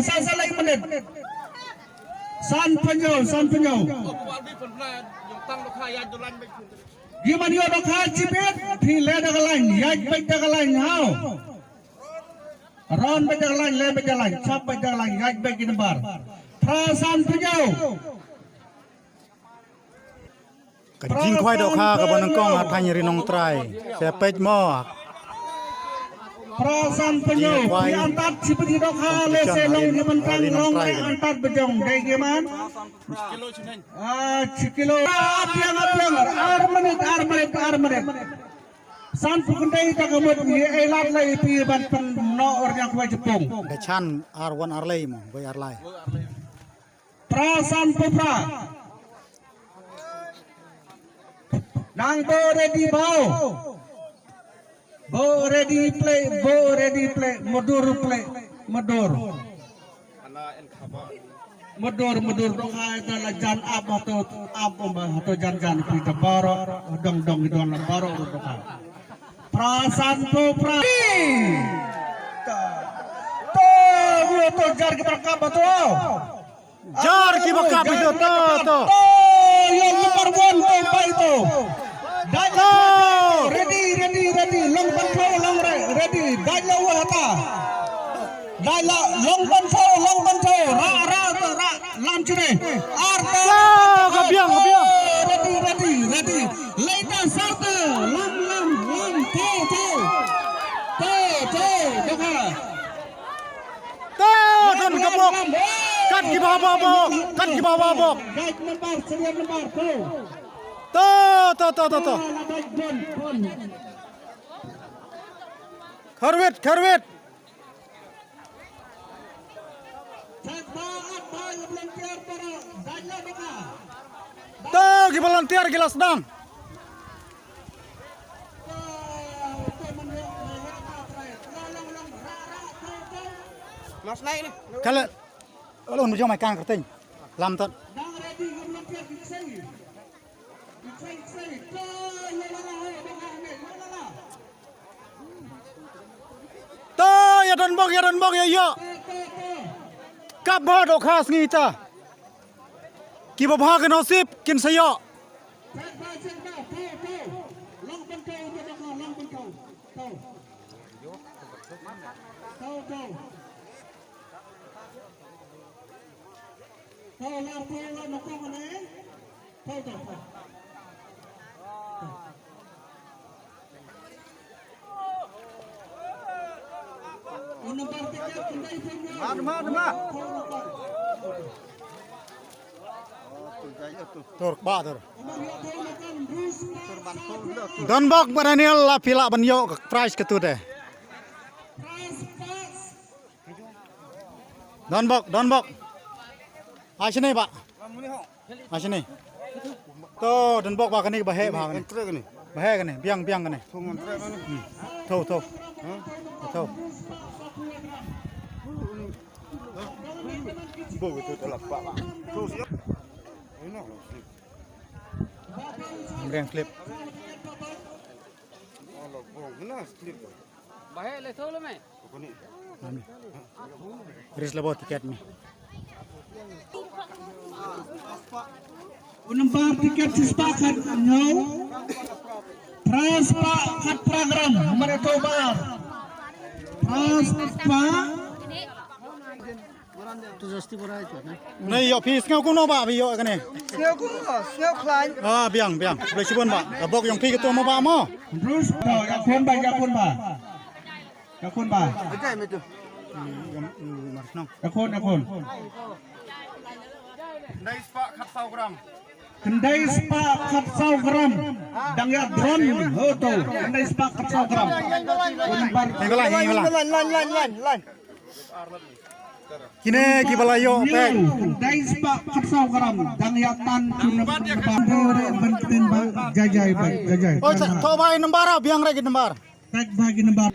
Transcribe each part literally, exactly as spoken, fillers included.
Sa sa lai minit. San pynïaw, san pynïaw. Ki man ïoh dohkha chibit, phi leh da ka lain, ïaid beit da ka lain, haw. Ron beit da ka lain, leh beit da ka lain, chap beit da ka lain, ïaid beit ki nambar. Phra san pynïaw. Ka jingkhwai dohkha kaba nyngkong ha thaiñ Ri Nongtrai. Sa peit mo. Phra san pynïaw, phi antad chibit dohkha, lehse long ki bynta long, antad bajong dei ki man. Ah, shi kilo. Ah, biang, biang. Ar minit, ar minit, ar minit. Sanphew khyndai ta ka mut, ïa ei lad lei phi ban pynnoh ïa ka khwai jingpung. Da chan ar wan ar lei mo, wei ar lai. Phra sanphew phra. Nang bo ready bau. Bo ready play, bo ready play, mudur play, mudur. Mudur, mudur dohkha ita la jan ap hato, ap umba hato jan jan phi ta baroh, dong dong ita la baroh dohkha. Phra sanphew phra. To, to, to jar ki ba kap to. Jar ki ba kap ito, to, to. To, ïa number one to, pai to. Dai la, ready, ready, ready. Long ban throw, long re-, ready. Dai la wah ta. Dai la, long ban throw, long ban throw. Ra, ra, ra, ra. Lam chire. Ar ta. To, ka biang, ka biang. Ready, ready, ready. Lei ta, sar ta. Lam, lam, lam. To, to. To, to. Dohkha. To, don ka bok. Kat ki ba ba bok. Kat ki ba ba bok. Gate number, serial number two. To, to, to, to, to. Kharwit, kharwit. To, ki volunteer ki la sdang. Kala, olo nu jong mai kang kerteng. Lam tot. To, ïa don bok, ïa don bok, ïa ïoh. Kap bha dohkha sngi ta. Ki ba bha ki nasib kin sa ïoh. Tur ba tur. Don bok ba Daniel la phi lah ban ïoh ka prize ka tu de. Don bok, don bok. Ai shane ba. Ai shane. To, don bok ba kane ba heh ba kane. Ba heh kane, biang biang kane. Hmm. To, to. To. Bok itu telah pak. Amreng clip. Ba heh le thol me. Ris lebo tiket ni. U number tiket shispah khat hynñiew. Phra spah khat phra gram, number ito bar. Phra spah. Nei ïoh phi sngew kumno ba phi ïoh kane. Sngew kumno, sngew khlaiñ. Ah, biang biang. Khublei shibun ba. Ka bok ïong phi kito mo ba mo. Bruce, ïa khun ba, ïa khun ba. Ka khun ba. Ïa khun, ïa khun. Khyndai spah khatsaw gram. Khyndai spah khatsaw gram. Dang ïa drone ho to. Khyndai spah khatsaw gram. Wan bar. Line, line, line, line. Kine ki ba la ïoh pek. Khyndai spah khatsaw gram. Dang ïa tan tu nambar. Ban ktien ba jai jai ba jai jai. Oh, to ba number, biang re ki number. Tag bha ki nambar.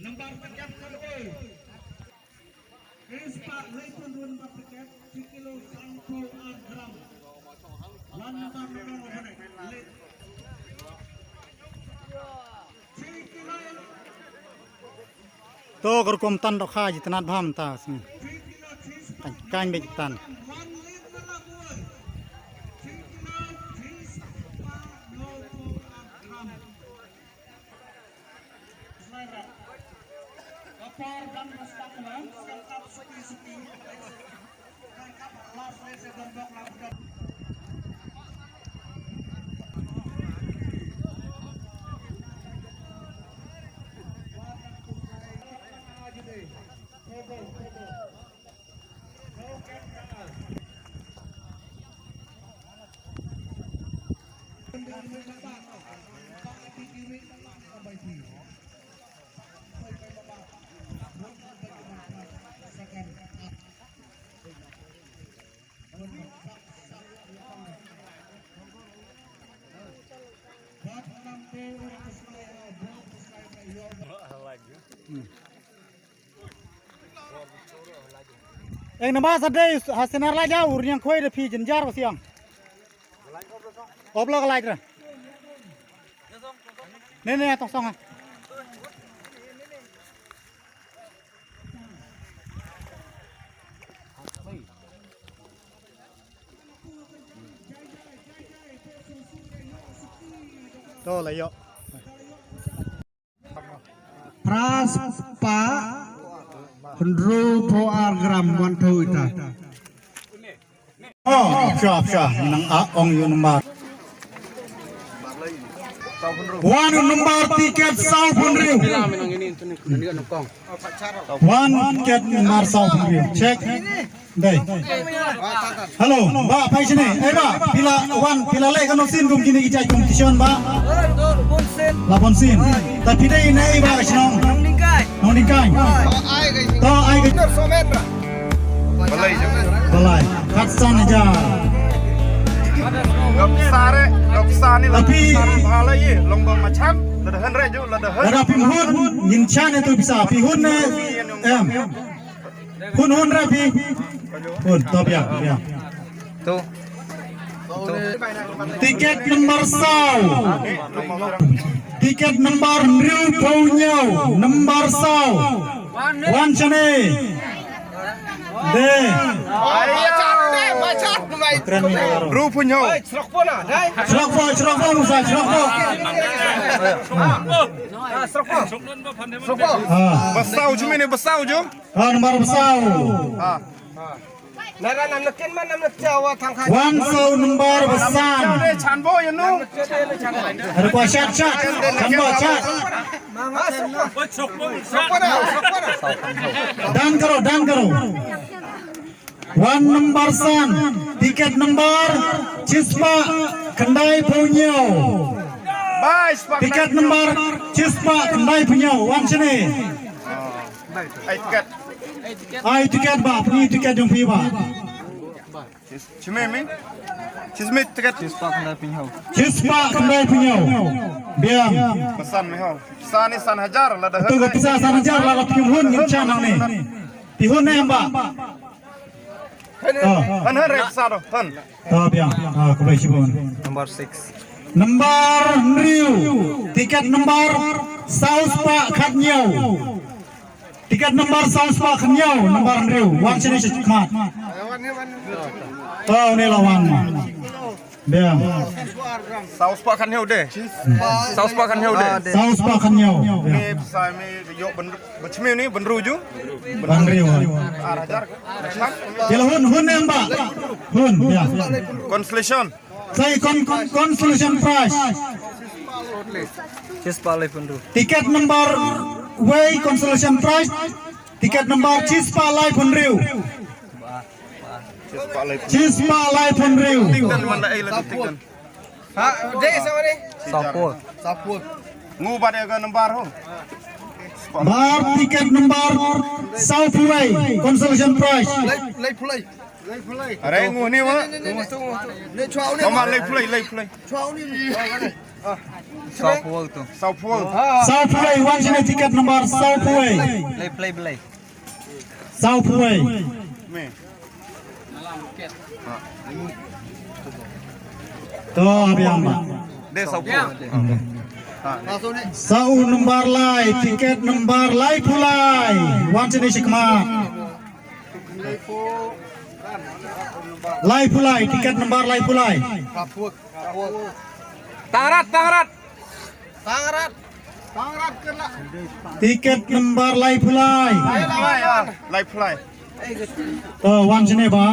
Nambar tiket ka dei. Kris pa lei pun dua nambar tiket, shi kilo sanphew ar gram. Wan nambar nambar. To ka rukom tan dohkha ji tnat bha mynta sngi. Kan kan bek tan. Eng nama sa dei ha senar la jau ur nyang khoi da phi jynjar ba siang. Oblak light ra. Ne ne tong song ha. To la yo. Phra spah hynriew phew ar gram wan thaw ita. Oh, psha psha nang a ong yu number. Wan number tiket saw phew hynriew. Wan tiket number saw phew hynriew. Check. Dei. Hello, ba phai shane. Eh ba, phi la wan, phi la leh kano sien kum kine ki jait competition ba? La bun sien. Ta phi dei na ei ba ka shnong? Nongdingkai. To ai ka. Balai. Khatsan hajar. Dok sare, dok sani la. Tapi phi bala ye, long ba machan, la da hynrei ju, la da hynrei. Lada phi hun, ngin chan ïa tu pisa, phi hun ne em. Hun hun ra phi. Hun, to biang, biang. Tu. Tiket number saw. Tiket number hynriew phew hynñiew, number saw. Wan shane. De. Hynriew phew hynñiew. Shrok pho, shrok pho, musa, shrok pho. Ah. Ba saw ju mene, ba saw ju. Ah, number ba saw. Ah. Nara nam nakin man nam nak jawa thang kha. Wan saw number ba san. Chan bo ya nu. Ada kwa shat shat. Chan bo shat. Dan karo, dan karo. Wan number san. Tiket number shispah khyndai phew hynñiew. Tiket number shispah khyndai phew hynñiew. Wan shane. Ai tiket. Ai tiket ba, pynïaid tiket jong phi ba. Shim me? Shim me tiket? Shispah khyndai phew hynñiew. Shispah khyndai phew hynñiew. Biang. Ba san me ho. San ni san hajar la da. Tu ka pisa san hajar la, la phi hun ngin chan nangne. Phi hun ne em ba. Han han re sa do. Han. To biang. Ah, khublei shibun. Number six. Number hynriew. Tiket number saw spah khathynñiew. Tiket number saw spah khathynñiew, number hynriew. Wan shane sha khmat. To ne la wan. Biang. Saw spah khathynñiew de. Saw spah khathynñiew de. Saw spah khathynñiew. Biang. Ni sa me yo ben bachmi ni ben ruju. Ban riu. Ar hajar. Kila hun hun em ba. Hun biang. Consolation. Sai con, con, consolation prize. Shispah laiphew hynriew. Ticket number wei consolation prize. Ticket number shispah laiphew hynriew. Shispah laiphew hynriew. Tik dan man la ai la tik dan. Ha, dei sa mane? Sapul. Sapul. Ngu bad ïa ka number ho. Bar ticket number saw phew wei consolation prize. Lai, laiphew lai. Are ngu ni wa. Ni chwa ni. Mama lai phlai, lai phlai. Chwa ni. Saw phew tu. Saw phew. Saw phew wei, wan shane ticket number saw phew wei. Lai phlai blai. Saw phew wei. Me. To biang ba. De saw phew. Saw number lai, tiket number laiphew lai. Wan shane shakhmat. Laiphew lai, tiket number laiphew lai. Tangrat, tangrat. Tiket number laiphew lai. Laiphew lai. To, wan shane ba.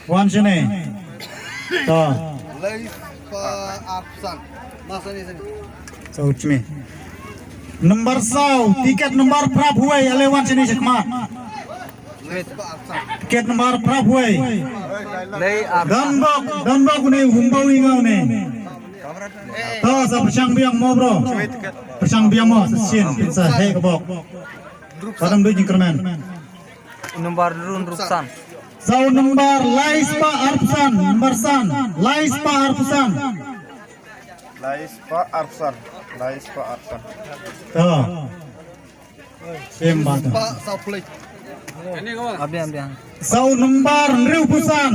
Wan shane. To. Lai spah arphew san. Number saw, tiket number phraphew wei, ale wan shane shakhmat. Tiket number phraphew wei. Don bok, don bok une, humbo inga une. To, sa pyrshang biang mo bro. Pyrshang biang mo, sa sien, sa heh ka bok. Padam duh jingkyrmen. Number run rupsan. Saw number lai spah arphew san, number san, lai spah arphew san. Lai spah arphew san, lai spah arphew san. To. Sim ba to. Abiang, abiang. Saw number hynriewphew san,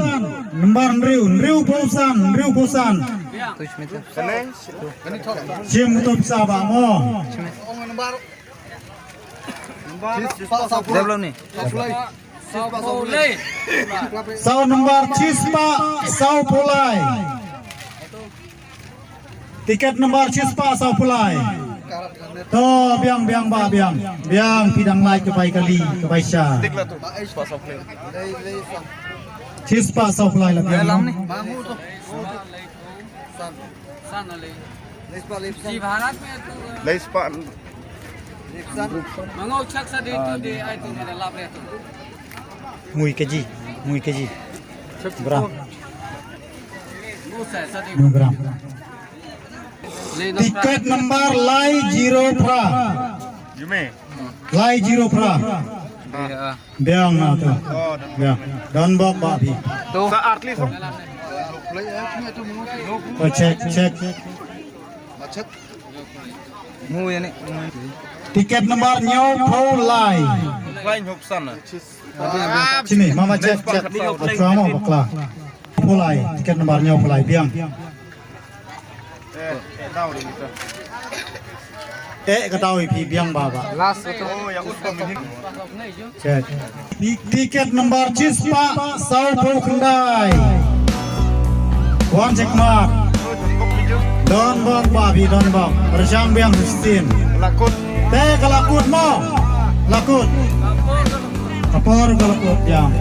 number hynriew, hynriewphew san, hynriewphew san. Sim to pisa ba mo. Saw number shispah sawphew lai. Tiket number shispah sawphew lai. To biang, biang ba biang. Biang phi dang lait ka bai kali, ka bai sha. Shispah sawphew lai la biang. Lai spah. Ngui kaji, ngui kaji. Gram. Ngui gram. Tiket number lai zero phra. Lai zero phra. Biang na to. Biang. Don bok ba phi. To. Sa artli. To check, check. Mu ya ni. Tiket number hynñiewphew lai. Lai hynñiewphew san. Sini, mama check, check. Bakla mo, bakla. Phew lai, tiket number hynñiewphew lai, biang. Eh, ka daw i phi biang ba ba. Last. Check. Ti-, tiket number shispah sawphew khyndai. Wan check mark. Don bok ba phi, don bok. Pyrshang biang sixteen. Te ka la kut mo. La kut. Ka por ka la kut biang.